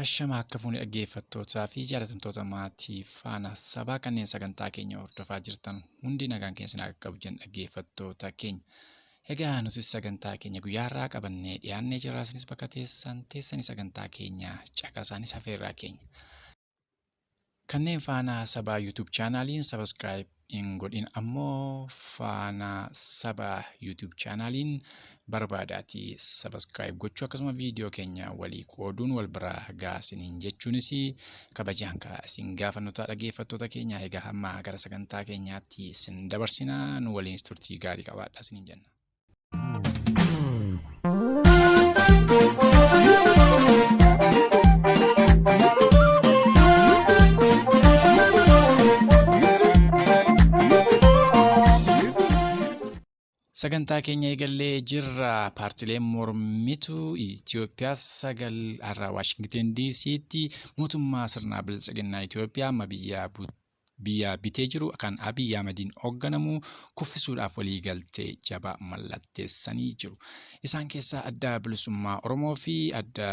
Ashama akka fuuni dhaggeeffattootaa fi jaalatamtoota maatii faana sabaa kanneen sagantaa keenya hordofaa jirtan hundi nagaan keenya isin haa qaqqabu jenna dhaggeeffattoota keenya. Egaa nuti sagantaa keenya guyyaa har'aa qabannee dhiyaannee jirra. Isinis bakka teessan teessanii sagantaa keenya caqasaanis hafeerraa keenya. Kanneen faana sabaa YouTube chaanaaliin subscribe hin godhin ammoo faana sabaa YouTube chaanaaliin barbaadaatii subscribe gochuu akkasuma viidiyoo keenya walii qooduun wal biraa gaasiniin jechuunis kabajaan ka isin gaafannu ta'a dhaggeeffattoota keenya. Egaa amma gara sagantaa keenyaatti isin dabarsinaa, nu waliin turtii gaarii qabaadhaa isiniin jenna. Sagantaa keenya eegallee jirra. Paartileen mormituu Itoophiyaa 9 har'a Waashingten DC'tti mootummaa sirna biltsiginnaa Itoophiyaa amma biyya bitee jiru kan Abiy Ahmediin hoogganamu kuffisuudhaaf waliigaltee jabaa mallatteessanii jiru. Isaan keessaa adda bilisummaa Oromoo fi adda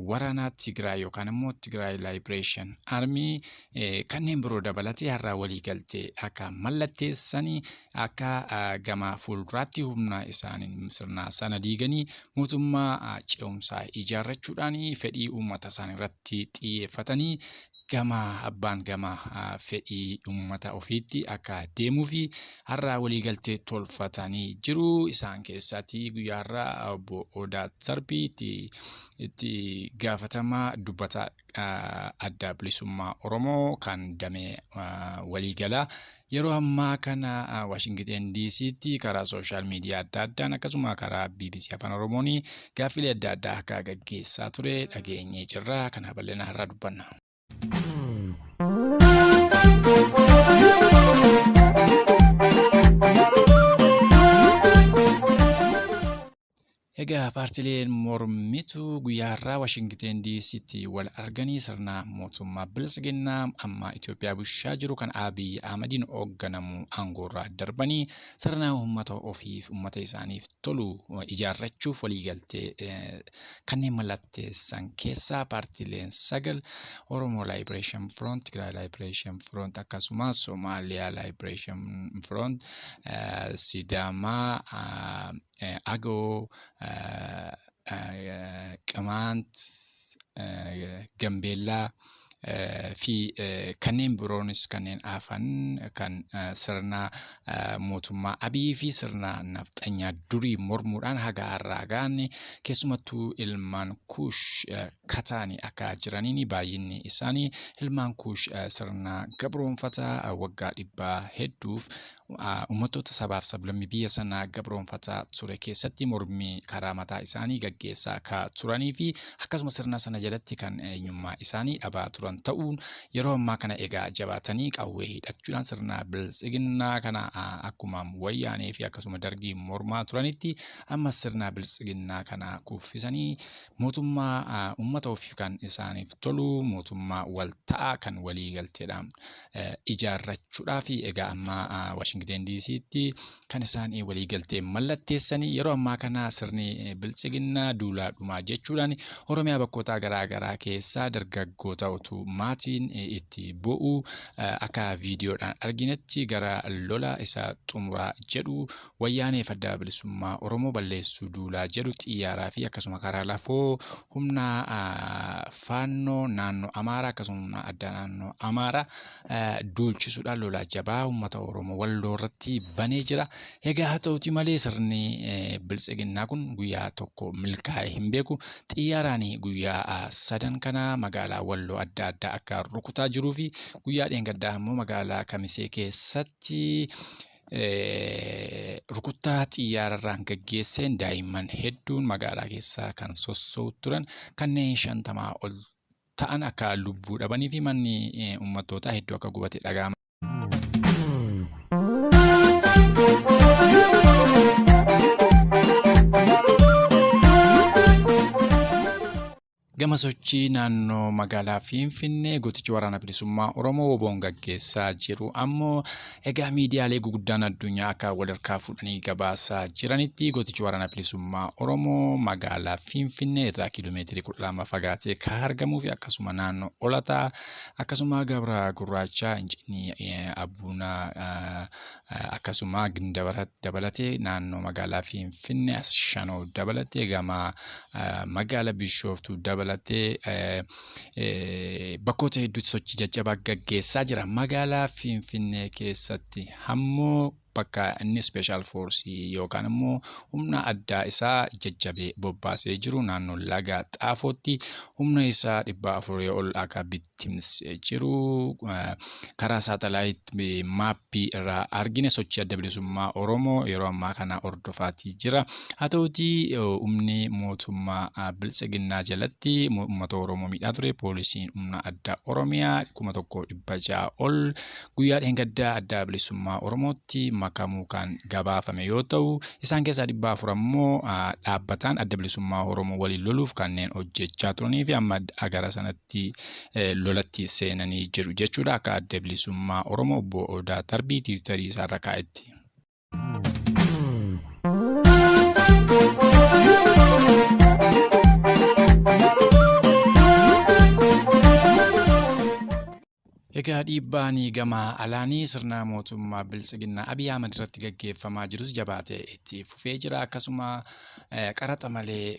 waraanaa Tigraay yookaan immoo Tigraay Liberation Army kanneen biroo dabalatee har'a waliigaltee akka mallatteessanii akka gama fuulduraatti humna isaaniin sirna sana diiganii mootummaa ce'umsaa ijaarrachuudhaan fedhii uummata isaanii irratti xiyyeeffatanii gama abbaan gama fedhii uummata ofiitti akka deemuu fi har'a waliigaltee tolfatanii jiru. Isaan keessatti guyyaa har'aa obbo Odaa Tarbii itti gaafatamaa dubbata adda bilisummaa Oromoo kan damee waliigalaa yeroo ammaa kana Waashingten DC'tti karaa sooshaal miidiyaa adda addaan akkasuma karaa BBC Afaan Oromoon gaaffilee adda addaa akka gaggeessaa ture dhageenyee jirra. Kana bal'inaan har'a dubbanna. Egaa paartileen mormituu guyyaa har'aa Waashingten DC'tti wal arganii sirna mootummaa biltsiginnaa amma Itoophiyaa bulchaa jiru kan Abiy Ahmediin hoogganamu aangoorraa darbanii sirna uummata ofiif uummata isaaniif tolu ijaarrachuuf waliigaltee kanneen mallatteessan keessaa paartileen 9 Oromoo Liberation Front, Tigraay Liberation Front akkasumas Somaaliyaa Liberation Front, Sidaamaa, Agoo, Qimaant, Gambeellaa fi kanneen biroonis kanneen hafan kan sirna mootummaa Abiy fi sirna nafxanyaa durii mormuudhaan haga har'aa ga'an keessumattuu ilmaan Kuush kataanii akka jiraniin baay'inni isaanii ilmaan Kuush sirna gabroonfataa waggaa dhibbaa hedduuf uummattoota sabaaf sablammii biyya sanaa gabroonfataa ture keessatti mormii karaa mataa isaanii gaggeessaa akka turanii fi akkasuma sirna sana jalatti kan eenyummaa isaanii dhabaa turan ta'uun yeroo ammaa kana egaa jabaatanii qawwee hidhachuudhaan sirna biltsiginnaa kana akkuma wayyaanee fi akkasuma dargii mormaa turanitti amma sirna biltsiginnaa kana kuffisanii mootummaa uummata ofii kan isaaniif tolu mootummaa walta'aa kan waliigalteedhaan ijaarrachuudhaaf egaa amma Waashingten DC'tti kan isaan waliigaltee mallatteessanii yeroo ammaa kana sirni biltsiginnaa duulaa dhumaa jechuudhaan Oromiyaa bakkoota garaa garaa keessaa dargaggoota utuu maatiin itti bo'u akka viidiyoodhaan arginetti gara lola isa xumuraa jedhu wayyaanee adda bilisummaa Oromoo balleessuu duulaa jedhu xiyyaaraa fi akkasuma karaa lafoo humna faannoo naannoo Amaaraa akkasuma humna addaa naannoo Amaaraa duulchisuudhaan lola jabaa uummata Oromoo walloo irratti banee jira. Egaa haa ta'uti malee sirni biltsiginnaa kun guyyaa tokko milkaa'ee hin beeku. Xiyyaaraan guyyaa sadan kana magaalaa walloo adda addaa akka rukutaa jiruu fi guyyaa dheengaddaa immoo magaalaa Kamisee keessatti rukuttaa xiyyaararraan gaggeesseen daa'imman hedduun magaalaa keessaa kan sossoo'u turan kanneen 50 ol ta'an akka lubbuu dhabanii fi manni uummattootaa hedduu akka gubate dhaga'ama. Gama sochii naannoo magaalaa Finfinnee gootichi waraana bilisummaa Oromoo WBO'n gaggeessaa jiru ammoo egaa miidiyaalee guguddaan addunyaa akka wal harkaa fuudhanii gabaasaa jiranitti gootichi waraana bilisummaa Oromoo magaalaa Finfinnee irraa kiiloomeetirii 12 fagaatee kan argamuu fi akkasuma naannoo Olataa akkasuma Gabra Gurraachaa Incinii Abuunaa akkasuma Gindabarat dabalatee naannoo magaalaa Finfinnee as Shanoo dabalatee gama magaalaa Bishooftuu dabalatee bakkoota hedduutti sochii jajjabaa gaggeessaa jira. Magaalaa Finfinnee keessatti ammoo bakka inni special force yookaan immoo humna addaa isaa jajjabee bobbaasee jiru naannoo laga Xaafootti humna isaa 400 ol akka bittimsee jiru karaa satellite maappii irraa argine sochii adda bilisummaa Oromoo yeroo ammaa kana hordofaatii jira. Haa ta'utii humni mootummaa biltsiginnaa jalatti uummata Oromoo miidhaa ture poolisiin humna addaa Oromiyaa 1600 ol guyyaa dheengaddaa adda bilisummaa Oromootti makamuu kan gabaafame yoo ta'u isaan keessaa 400 ammoo dhaabbataan adda bilisummaa Oromoo waliin loluuf kanneen hojjechaa turanii fi amma gara sanatti lolatti seenanii jiru jechuudha akka adda bilisummaa Oromoo obbo Odaa Tarbii tiwiitarii isaarra kaa'etti. Egaa dhiibbaan gama alaanii sirna mootummaa biltsiginnaa Abiy Ahmad irratti gaggeeffamaa jirus jabaatee itti fufee jira. Akkasuma qaraxa malee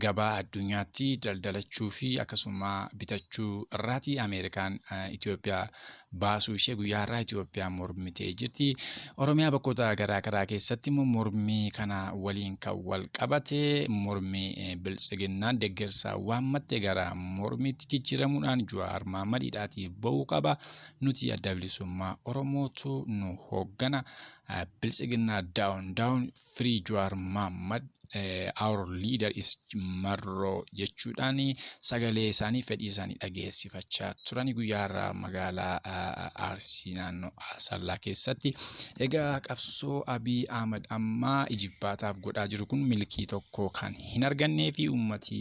gabaa addunyaatti daldalachuu fi akkasuma bitachuu irraati Ameerikaan Itoophiyaa baasuu ishee guyyaa har'aa Itoophiyaan mormitee jirti. Oromiyaa bakkoota garaa garaa keessatti immoo mormii kana waliin kan wal qabate mormii biltsiginnaan deeggarsa waammatte gara mormiitti jijjiiramuudhaan Jawaar Mohammad hidhaatii ba'uu qaba. Nuti adda bilisummaa Oromootu nu hooggana. Biltsiginnaa down down free Jawaar Mohammad our leader is Marroo jechuudhaan sagalee isaanii fedhii isaanii dhageessifachaa turan guyyaa har'aa magaalaa Arsii naannoo Asallaa keessatti. Egaa qabsoo Abiy Ahmad ammaa ijibbaataaf godhaa jiru kun milkii tokko kan hin argannee fi uummati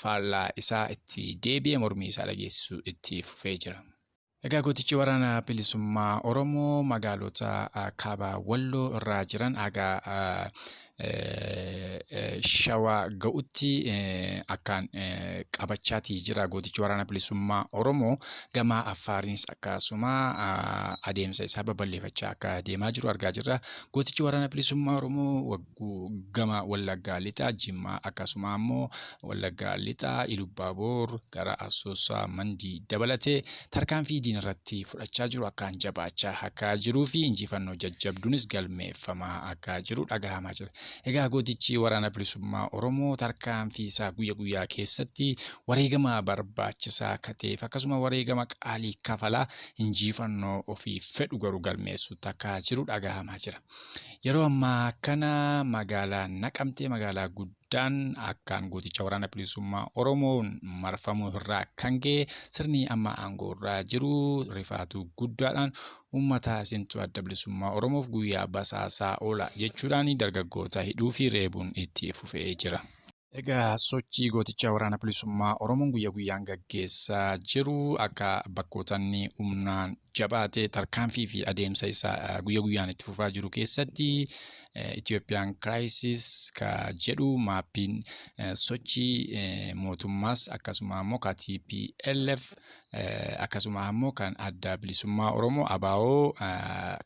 faallaa isaa itti deebi'ee mormii isaa dhageessisuu itti fufee jira. Egaa gootichi waraana bilisummaa Oromoo magaalota kaaba Walloo irraa jiran haga Shawaa ga'utti akkaan qabachaatii jira. Gootichi waraana bilisummaa Oromoo gama Affaariinis akkasuma adeemsa isaa babal'ifachaa akka deemaa jiru argaa jirra. Gootichi waraana bilisummaa Oromoo gama Wallaggaa Lixaa, Jimmaa akkasuma ammoo Wallaggaa Lixaa, Ilubaaboor gara Asoosaa, Mandii dabalatee tarkaanfii diina irratti fudhachaa jiru akkaan jabaachaa akka jiruu fi injifannoo jajjabduunis galmeeffamaa akka jiru dhagahamaa jira. Egaa gootichi waraana bilisummaa Oromoo tarkaanfii isaa guyya guyyaa keessatti wareegama barbaachisaa akka ta'eef akkasuma wareegama qaalii kafalaa injifannoo ofii fedhu garuu galmeessuutti akka jiru dhagahamaa jira. Yeroo ammaa kana magaalaa Naqamtee magaalaa guddaan akkaan gooticha waraana bilisummaa Oromoon marfamuu irraa kan ka'e sirni amma aangoo irraa jiru rifaatuu guddaadhaan uummata isintu adda bilisummaa Oromoof guyyaa basaasaa oola jechuudhaan dargaggoota hidhuu fi reebuun itti fufee jira. Egaa sochii gooticha waraana bilisummaa Oromoon guyyaa guyyaan gaggeessaa jiru akka bakkoota inni humnaan jabaatee tarkaanfii fi adeemsa isaa guyyaa guyyaan itti fufaa jiru keessatti Itoophiyaan crisis ka jedhu maappiin sochii mootummaas akkasuma ammoo ka TPLF akkasuma ammoo kan adda bilisummaa Oromoo ABO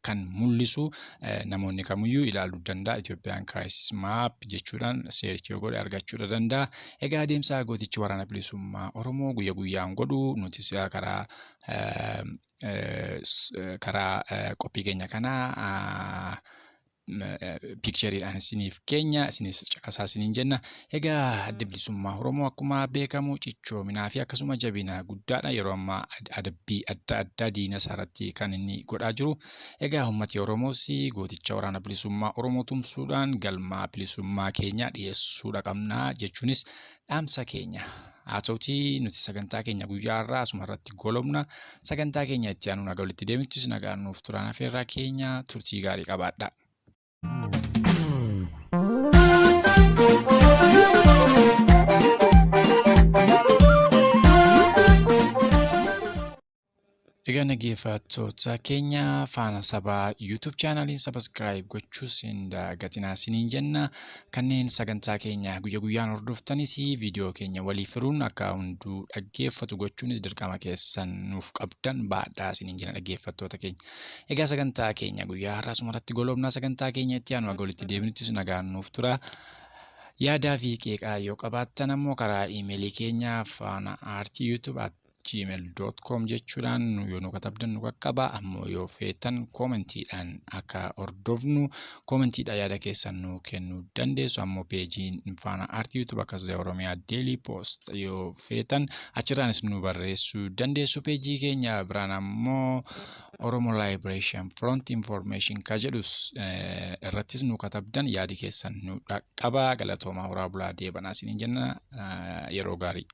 kan mul'isu namoonni kamiyyuu ilaaluu danda'a. Itoophiyaan crisis map jechuudhaan search yoo godhe argachuu danda'a. Egaa adeemsa gootichi waraana bilisummaa Oromoo guyyaa guyyaan godhu nutis karaa qophii keenya kanaa piikchariidhaan isiniif keenya isinis caqasaa isiniin jenna. Egaa adda bilisummaa Oromoo akkuma beekamu cichoominaa fi akkasuma jabina guddaadha. Yeroo ammaa adabbii adda addaa diina isaarratti kan inni godhaa jiru. Egaa uummati Oromoos gooticha waraana bilisummaa Oromoo tumsuudhaan galmaa bilisummaa keenya dhiyeessuudha qabna jechuunis dhaamsa keenya. Haa ta'utii nuti sagantaa keenya guyyaa har'aa asuma irratti goolabna. Sagantaa keenya itti aanu nagaa walitti deemnuttis nagaan nuuf turaan afeerraa keenya turtii gaarii qabaadha. Egaa dhaggeeffattoota keenya Faana Sabaa YouTube chaanaliin subscribe gochuus hin dagatinaa isiniin jenna. Kanneen sagantaa keenya guyya guyyaan hordoftanis viidiyoo keenya waliif hiruun akka hunduu dhaggeeffatu gochuunis dirqama keessan nuuf qabdan baadhaa isiniin jenna dhaggeeffattoota keenya. Egaa sagantaa keenya guyyaa har'aa asumarratti goolabnaa sagantaa keenya itti aanu haga walitti deebinuttis nagaan nuuf tura. Yaadaa fi qeeqaa yoo qabaattan ammoo karaa iimeelii keenya faana aartii YouTube gmail.com jechuudhaan yoo nu katabdan nu qaqqaba. Ammoo yoo feetan koomentiidhaan akka hordofnu koomentiidhaan yaada keessan nu kennuu dandeessu. Ammoo peejiin Faana Aartii YouTube akkasumas Oromiyaa Daily Post yoo feetan achirraanis nu barreessuu dandeessu. Peejii keenya biraan ammoo Oromo Liberation Front Information ka jedhus irrattis nu katabdan yaadi keessan nu dhaqqaba. Galatoomaa horaa bulaa deebanaa isiniin jenna yeroo gaarii.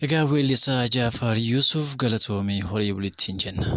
Egaa weellisaa Jaafar Yuusuf galatoomii horii bulittiin jenna.